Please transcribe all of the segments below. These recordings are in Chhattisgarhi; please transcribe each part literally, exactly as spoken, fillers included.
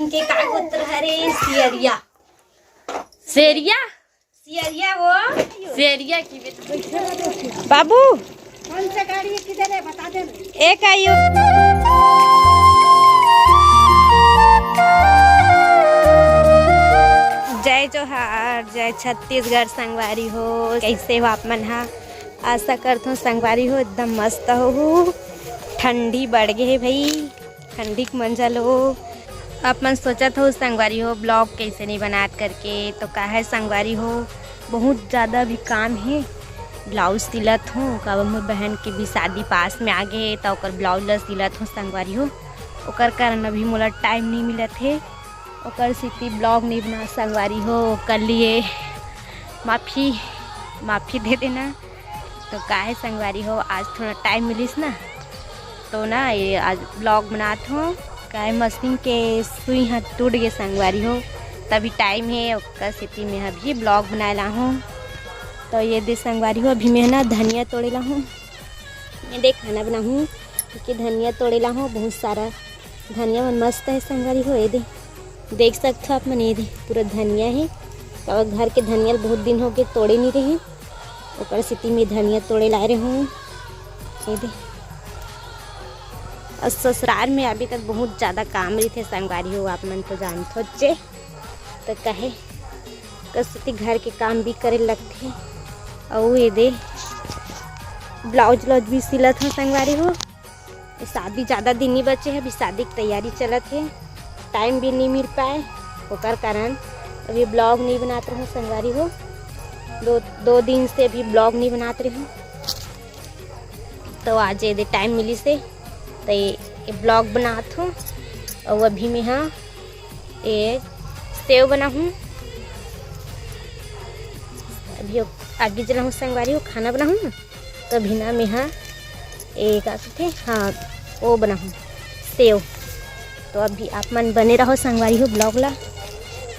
के का गोत्र हरे? सियरिया। सेरिया? सियरिया वो। सेरिया की बेटा। बाबू। कौन सा गाड़ी है, किधर है, बता देना। एक आयु। जय जोहार, जय छत्तीसगढ़ संगवारी हो। कैसे हो आप मन हा? आशा करथों संगवारी हो एकदम मस्त हो। ठंडी बढ़ गे हे भाई, ठंडी के मंजा लो। आप मन सोचत हो संगवारी हो ब्लॉग कैसे नहीं बनात करके, तो का है संगवारी हो, बहुत ज़्यादा भी काम है। ब्लाउज सिलत हूँ, काबर मोर बहन के भी शादी पास में आ गे हे, त ओकर ब्लाउज ला सिलत हूँ संगवारी हो। ओकर कारण अभी मोला टाइम नहीं मिलत हे, ओकर सेती ब्लॉग नहीं बना संगवारी हो। ओकर लिए माफ़ी, माफ़ी दे देना। तो काहे संगवारी हो, आज थोड़ा टाइम मिलिस ना, तो ना ये आज ब्लॉग बनात हो। काहे मशीन के सुई ह टूट गे संगवारी हो, तभी टाइम है ओकर सेती में अभी ब्लॉग बनाए ला हूँ। तो ये दे संगवारी हो, अभी मैं ना धनिया तोड़े ला हूँ। ये दे खाना बनाहूँ, क्योंकि धनिया तोड़े ला हूँ बहुत सारा। धनिया मन मस्त है संगवारी हो, ये दे देख सकथो आप मन, ये दे पूरा धनिया है। तो घर के धनिया ल बहुत दिन हो गए तोड़े नहीं रहे, ओकर सेती में धनिया तोड़े लाए रहे हूँ। ये दे, और ससुराल में अभी तक बहुत ज़्यादा काम रहिथे संगवारी हो, आप मन तो जानथो चे। तो कहे कसूती घर के काम भी करे लगथे। अउ ये दे ब्लाउज व्लाउज भी सिलत हो संगवारी हो। ये शादी ज़्यादा दिन नहीं बचे है, अभी शादी की तैयारी चलत है, टाइम भी नहीं मिल पाए, ओकर कारण अभी ब्लॉग नहीं बनात रहूँ संगवारी हो। दो दो दिन से अभी ब्लॉग नहीं बनात रहूँ, तो आज ये दे टाइम मिलिस हे, तो ये, ये ब्लॉग बनात हूँ। और अभी मैं हाँ ये सेव बनाहूँ। अभी आगे चला हूँ संगवारी हो, खाना बनाहूँ ना, तो अभी ना मैं हाँ ये का कथे, हाँ, वो बनाहूँ सेव। तो अभी आप मन बने रहो संगवारी हो ब्लॉग ला,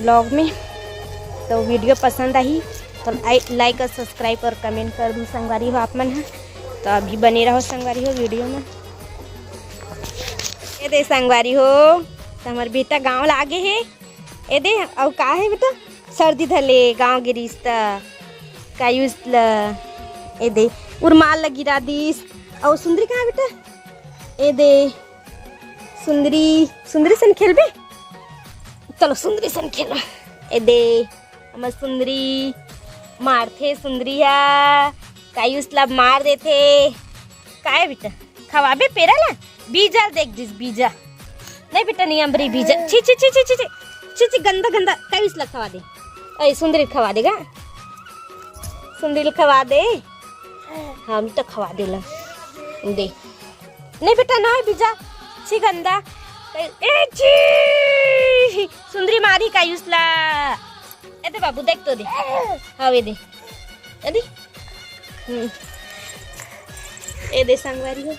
ब्लॉग में। तो वीडियो पसंद आही तो लाइक और सब्सक्राइब और कमेंट कर दू संगवारी हो आप मन ह। तो अभी बने रहो संगवारी हो वीडियो में। ये दे संगवारी हो, तो हमर बेटा गाँव ला आगे हे। ए दे, अउ का हे बेटा? सर्दी धले, गाँव गिरिस त। कायुस ल, ए दे, उरमाल ल गिरा दिस। अउ सुंदरी कहाँ बेटा? ए दे, सुंदरी, सुंदरी सन खेलबे? चलो सुंदरी सन खेलो। ए दे, हमर सुंदरी, मारथे सुंदरी हा। कायुस ल मार देथे। काय बेटा? खवाबे पेरा ला? बीजा देख दिस, बीजा। नहीं बेटा, नहीं अम्बरी बीजा। छी, छी, छी, छी, छी, छी, छी, गंदा, गंदा। कायुस ला खवा दे। ए, सुंदरी खवा देगा। सुंदरी खवा दे। हाँ, बेटा खवा दे ला। दे। नहीं बेटा, नहीं बीजा। छी गंदा। ए, छी। सुंदरी मारी कायुस ला। ए दे बाबू, देख तो दे। हाँ, ये दे। ए दे। हम्म। ए दे संगवारी हो।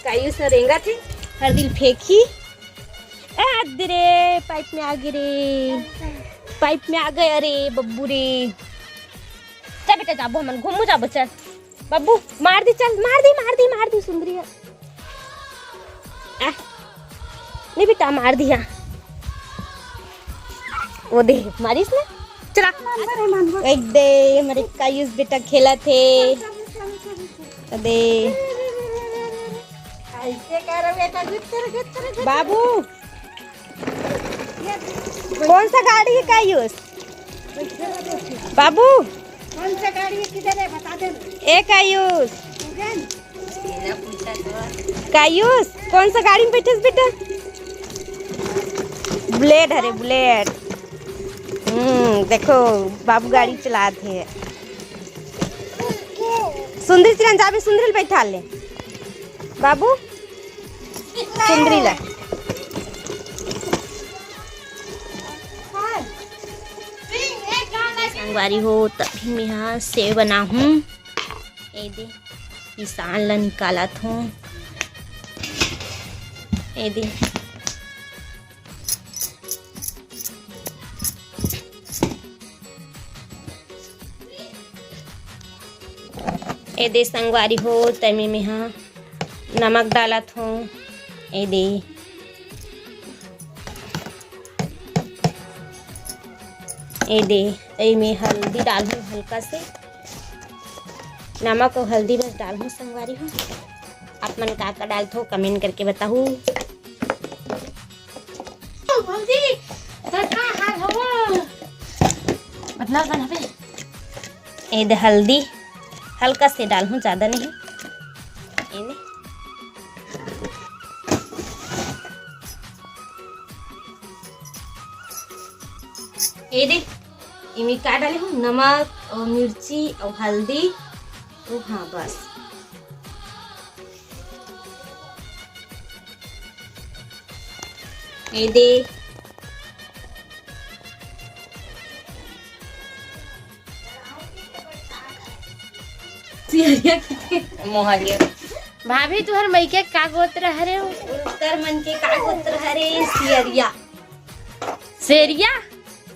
कायुस ह रेंगत हे। हर दिल फेंकी। ए, हद रे, पाइप में आ गे रे। पाइप में आ गया रे, बब्बू रे। चल बेटा, जाबो हमन, घूमू जाबो, चल। बब्बू, मार दी, चल, मार दी, मार दी, मार दी, सुंदरी है। आ, नहीं बेटा, मार दिया। वो दे, मारिस ना। चला। मानबो रे, मानबो। एक दे, हमारे कायुस बेटा खेला थे। अबे। ऐसे करो बेटा, गुत्तर, गुत्तर, गुत्तर। बाबू। कौन सा गाड़ी है कायुस? बाबू। कौन सा गाड़ी है, किधर है, बता दे। ए कायुस। कायुस, कौन सा गाड़ी में बैठे बेटा? बुलेट, अरे बुलेट। हम्म, देखो, बाबू गाड़ी चलात हे। सुंदरी चिरन जाबे, सुंदरी ल बैठा ले। बाबू, सुंदरी ला। संगवारी हो, तभी मैं हा सेव बनाहूँ। ए दे, किसान ला निकालत हूँ। ए दे। ए दे संगवारी हो, तमे में हा नमक डालत हूँ। ए दे। ए दे, एमे हल्दी डालहूँ हल्का से, नमक अउ हल्दी बस डालहूँ संगवारी हो। आप मन का का डालथो, कमेंट करके बताहू। हल्दी, तो का हाल हवो? बदनाम बना बे। ए दे हल्दी हल्का से डालहूँ, ज्यादा नहीं। ए दे, ए दे, इमे का डाले हूँ, नमक अउ मिर्ची अउ हल्दी। तो हाँ, बस। ए दे। सियरिया के मोहरिया। भाभी, तुहर मइके का गोत्र हरे हो? उत्तर मन के का गोत्र हरे? सियरिया। सेरिया?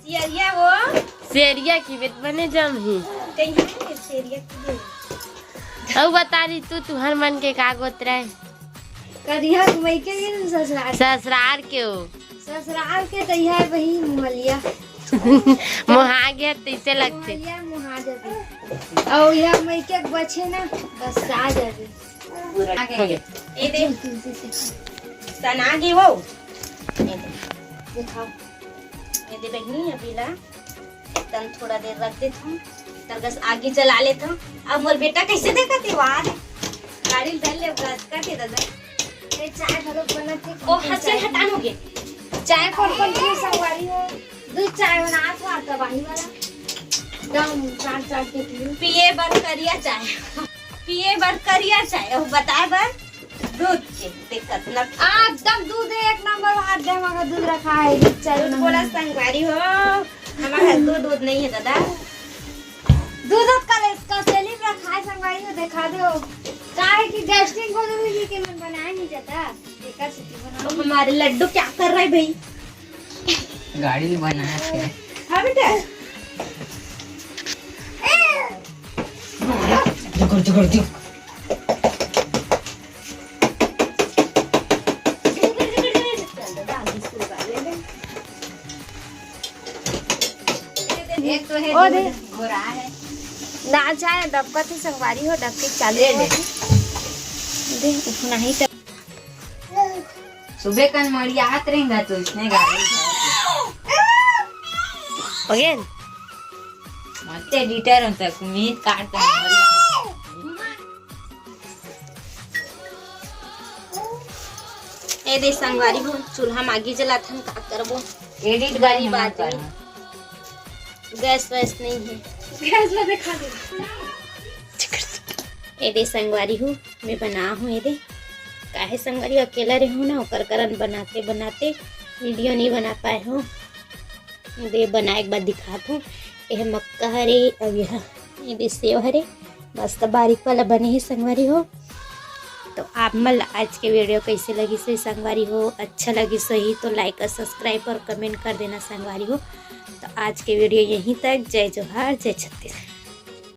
सियरिया वो। सेरिया की बेत बने जम ही। कहीं है सेरिया की बेत। अउ बता रही तू, तुहर मन के का गोत्र है? करिया मइके के ससुराल। ससुराल के हो। ससुराल के तो यह वही मोहलिया। मोहा गया तैसे लगते। मोहलिया मोहा जाते। और यह मइके के बचे ना, बस आ जाते। हो गया। ए दे। तुलसी से। सना गई वो। ए दे। दिखाओ। ए दे बहनी, अभी ला। एकदम थोड़ा देर रख देत हूँ, तर बस आगी जला लेत हूँ। अब मोर बेटा कैसे देखत हे, वाह, गाड़ी धर ले, बस कर दे दादा। ए, चाय घलो बनत हे, ओ, कौन हंसी चाय? हटान हो गए। चाय कौन कौन पिए संगवारी हो? दूध चाय बनात हो, तबाही वाला। एकदम चाट चाट के पियो। पिए बर करिया चाय, पिए बर करिया चाय, ओ बताए बर दूध के दिक्कत न। आ, एकदम दूध एक नंबर, हाथ दे, मगर दूध रखा है, दूध चाय दूध बनाना। बोला संगवारी हो, हमारा दूध दूध नहीं है दादा। दूध दूध का ले, इसका सेलिंग रखा है संगवारी हो, दिखा दो। काहे कि गैस्ट्रिक हो गई कि मन बनाए नहीं जाता, एकर से तो बनाओ। तो हमारे लड्डू क्या कर रहे भाई? गाड़ी बना के। हाँ बेटा। Zucker, Zucker, Zucker. एक तो है ओ दे। गोरा है। दाल चाय डबकत हे संगवारी हो, डबके चालू ले ले। होत हे। दे, उठना ही तो। सुबह कन मरियात रहेगा तो इसने गाड़ी उठाया। हो गया? मत एडिटर हो तक, उम्मीद काट कर मरिया। ए दे संगवारी हो, चूल्हा मागी जलाथन, का करबो? एडिट गरीब आदमी। गैस वैस नहीं है। गैस ला दिखा दे। ए दे संगवारी हो, मैं बना हूँ ए दे। काहे संगवारी, अकेला रहूँ ना, ओकर कारण बनाते बनाते वीडियो नहीं बना पाए हूँ। दे बनाए के बाद दिखात हूँ। यह मक्का हरे, अब यह, ये भी सेव हरे, मस्त बारीक वाला बने हे संगवारी हो। तो आप मन ला आज के वीडियो कैसे लगिस होही संगवारी हो? अच्छा लगिस होही तो लाइक और सब्सक्राइब और कमेंट कर देना संगवारी हो। तो आज के वीडियो यहीं तक। जय जोहार, जय छत्तीसगढ़।